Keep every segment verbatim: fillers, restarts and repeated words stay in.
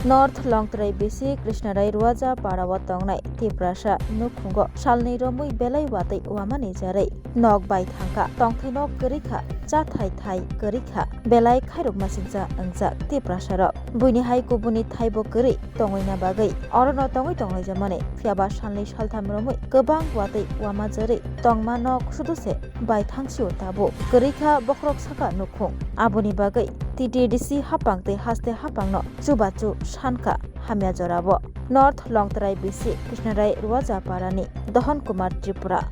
North Longtrai B C Krishnarai Ruaja para o tongnai Tiprasa nukhungo salni romwi belai watwi wama ni jarwi nok bai thangkha, tongthai nok kwrwi kha, chathai thai kwrwi kha, belai khairokma singcha wngjak Tiprasa rok. Buini hai kubuni thaibo kwrwi tongwina bagwi orono tongwi tonglaijamani, phiyaba salni saltham romwi kwbang watwi wama jarwi tongma nok sudu se bai thangsio tabuk. Kwrwi kha bokhorok saka nukhung. Aboni bagwi T T D C hapang tei haste hapangno chubachu sankha hamya jorao. North Longtrai B C Krishnarai Ruajaparani Dohon Kumar Tripura.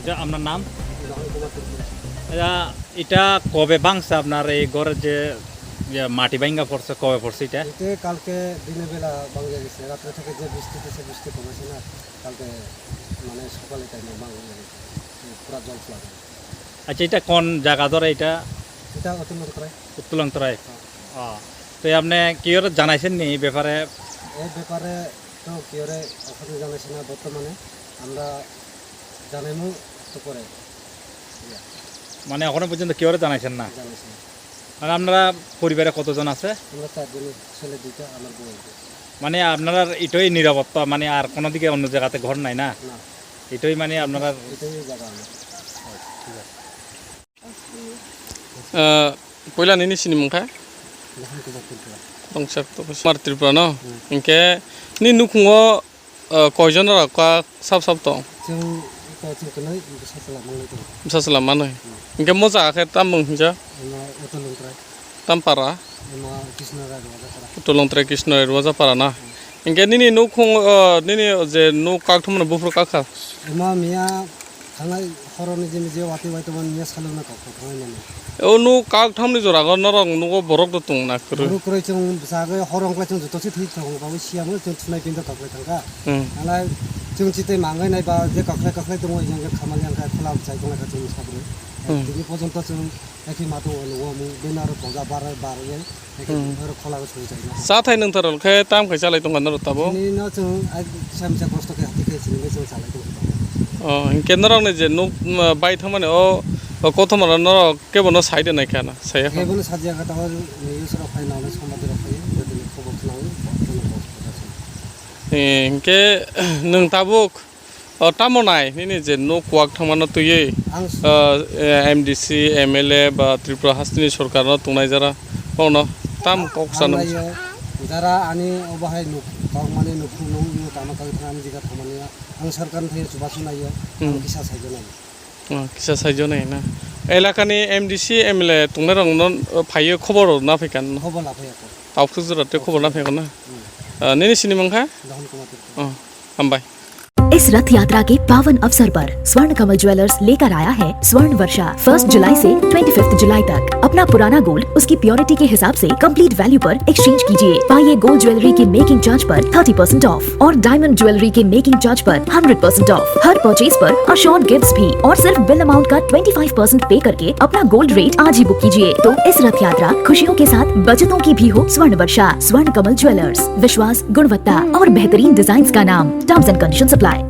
এটা আপনার নাম? এটা, এটা কবে ভাঙছে আপনার এই ঘরের যে, যে মাটি ভাঙ্গা পড়ছে, কবে পড়ছে এটা? এটা কালকে দিনের বেলা ভাঙে গেছে, রাত্রে থেকে যে বৃষ্টি দিছে, বৃষ্টি কমেছে না, কালকে মানে সকালে টাইমে ভাঙে গেছে, পুরা জল ফ্লাড। আচ্ছা, এটা কোন জায়গা ধরে এটা? এটা অতুল লংতরাই। উত্তর লংতরাই। হ্যাঁ। ও, তো আপনি কি ওরা জানাইছেন নি এই ব্যাপারে? এই ব্যাপারে তো কি ওরে ওখানে জানাইছে না বর্তমানে, আমরা জানাইমু একটু পরে। ইয়া। মানে এখনো পর্যন্ত কেউ জানাইছেন না? জানাইছে না। মানে আপনারা পরিবারে কতজন আছে? আমরা চারজনই, ছেলে দুইটা, আমার বউ একজন। মানে আপনারা এটাই নিরাপত্তা, মানে আর কোনো দিকে অন্য জায়গাতে ঘর নাই না? না। এটাই মানে আপনারা এটাই জায়গা আমার। ঠিক আছে। Ah, puila nini sinimung kha? Dohon Kumar Tripura. Tongsak to Kumar Tripura no? Hmm. Hinkhe ni nukhungo, ah, koijon rok ka sab sab tong? Chwng to chwng kwnwi bwsa chwla manwi tongo. Bwsa chwla manwi. Hmm. Hinkhe mo jaga khe tam mung hinjak? Eno Utul Longtrai. Tam para? Eno Krishna Rai Rwajapara. Utul Longtrai Krishna Rai Rwajapara na? Hmm. Hinkhe nini nukhung, ah, nini je nuk kak thumno buphuru kak kha? Emo miya Thangnai horoni jini je watwi bai tongmani miya salukna kok kok thangnai mani. O nuk kak thamni jora go norok nugo borok do tong na kwrwi. Borok kwrwi chwng bwsagwi hor wngkhlai chwng joto se thwi thong ba wi siya mo chwng thunai pinto kok lai thangkha. Hmm. Alai chwng chitwi mangai nai ba je kok lai kok lai tongo jeng jeng khamali ang kha khola bwsai tong lai kha chwng sabri. Hmm. Tini porjonto chwng ekhi matung o nugo mung bena ro poja bar bar ye. Hmm. Oro khola o soi jai na. Chathai nwngthar rok khe tam khai chalai tongkha norok tabuk? Chini no chwng ai kisa misa kosto khe hati khe chini chwng chalai tongkha. Oh, hinkhe norok ni je nuk, mm, bai thangmani o, o kothoma rok norok kebo no sai de nai kha na, sai ya kha? Kebo no sajiya kha, tabuk news rok phai, nang sambadi rok phai, jotoni khobor khna o, bono kok kok. Eh, hinkhe nwng tabuk O, tamo nai, nini je nuk kuak thangmano twiwi, Ang s- o, eh, M D C, M L A ba Tripura hasteni sorkarno tongnai jara, bono tam kok sano. Hamlaio, jara ani obo hai nuk, kok mani nuk, nuk, nuk tamo kagwi thang ani jaga thangmani, ang sorkarni thangwi chubachu naio, Hmm. ang kisa saijo nai. O, kisa saijo nai na. Elakani M D C, M L A tongnairokno, o, phaiyo khobor na phaikha no? Khobor la phaiya kho. Taukhukrok jora tei khobor na phaikha na? Hmm. O, nini sinimung kha? Dohon Kumar Tripura. O, hambai. इस रथ यात्रा के पावन अवसर पर स्वर्ण कमल ज्वेलर्स लेकर आया है स्वर्ण वर्षा। फर्स्ट जुलाई से ट्वेंटी फिफ्थ जुलाई तक अपना पुराना गोल्ड उसकी प्योरिटी के हिसाब से कंप्लीट वैल्यू पर एक्सचेंज कीजिए। पाइए गोल्ड ज्वेलरी के मेकिंग चार्ज पर थर्टी परसेंट ऑफ और डायमंड ज्वेलरी के मेकिंग चार्ज पर हंड्रेड परसेंट ऑफ। हर परचेज पर अश्योर्ड गिफ्ट्स भी और सिर्फ बिल अमाउंट का ट्वेंटी फ़ाइव परसेंट पे करके अपना गोल्ड रेट आज ही बुक कीजिए। तो इस रथ यात्रा खुशियों के साथ बचतों की भी हो स्वर्ण वर्षा। स्वर्ण कमल ज्वेलर्स, विश्वास, गुणवत्ता और बेहतरीन डिजाइन्स का नाम। Terms and conditions apply.